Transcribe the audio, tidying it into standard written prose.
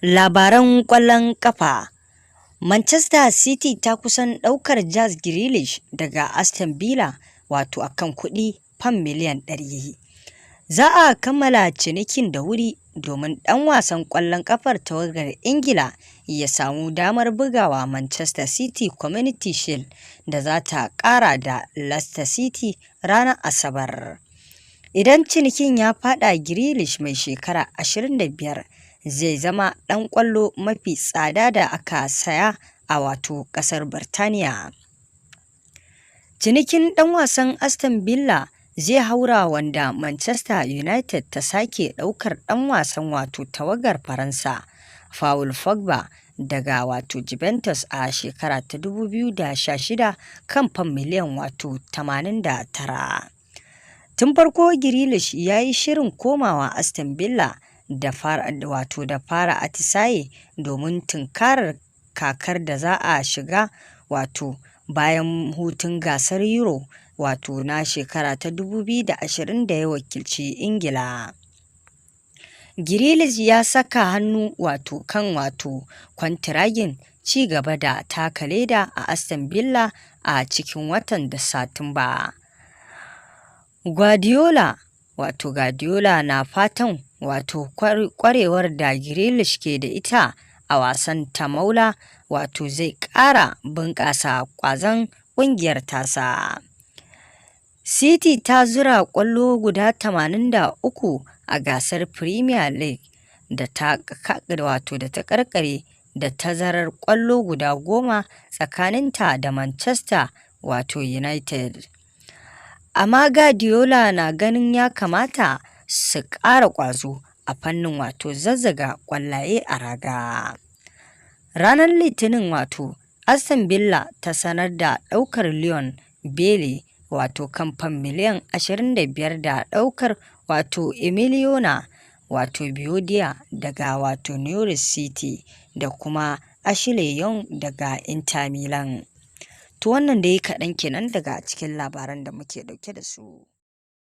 Labaran ƙwallon ƙafa. Manchester City ta kusan ɗaukar Jack Grealish daga Aston Villa wato akan kuɗi fam miliyan 100. Za a kammala cinikin da wuri domin ɗan wasan ƙwallon ƙafar tawagar Ingila ya samu damar bugawa Manchester City Community Shield da za ta ƙara da Leicester City ranar Asabar. Idan cinikin ya faɗa, Grealish mai shekara 25 zai zama ɗan ƙwallo mafi tsada da aka saya a wato ƙasar Birtaniya. Cinikin ɗan wasan Aston Villa zai haura wanda Manchester United ta sake ɗaukar ɗan wasan wato tawagar Faransa Paul Pogba daga wato Juventus a shekara ta 2016 kan fam miliyan wato 89. Tun farko Grealish ya yi shirin komawa Aston Villa da fara wato da fara atisaye domin tunkarar kakar da za a shiga wato bayan hutun gasar Euro wato na shekara ta 2020 da ya wakilci Ingila. Grealish ya saka hannu wato kan wato kwantiragin ci gaba da taka leda a Aston Villa a cikin watan da Satumba. Guardiola wato Guardiola na fatan wato kwarewar da Grealish ke da ita a wasan ta maula wato zai ƙara bunƙasa ƙwazon ƙungiyar tasa. City ta zura ƙwallo guda 83 a gasar Premier League da ta wato da ta karkare da tazarar ƙwallo guda 10 tsakaninta da Manchester wato United. Amma Guardiola na ganin ya kamata su ƙara ƙwazo a fannin wato zazzaga ƙwallaye a raga. Ranar Litinin wato Aston Villa ta sanar da ɗaukar Leon Bailey wato kan fam miliyan 25 da ɗaukar wato Emiliano wato Buendia daga wato Norwich City da kuma Ashley Young daga Inter Milan. To, wannan dai kaɗan kenan daga cikin labaran da muke ɗauke da su.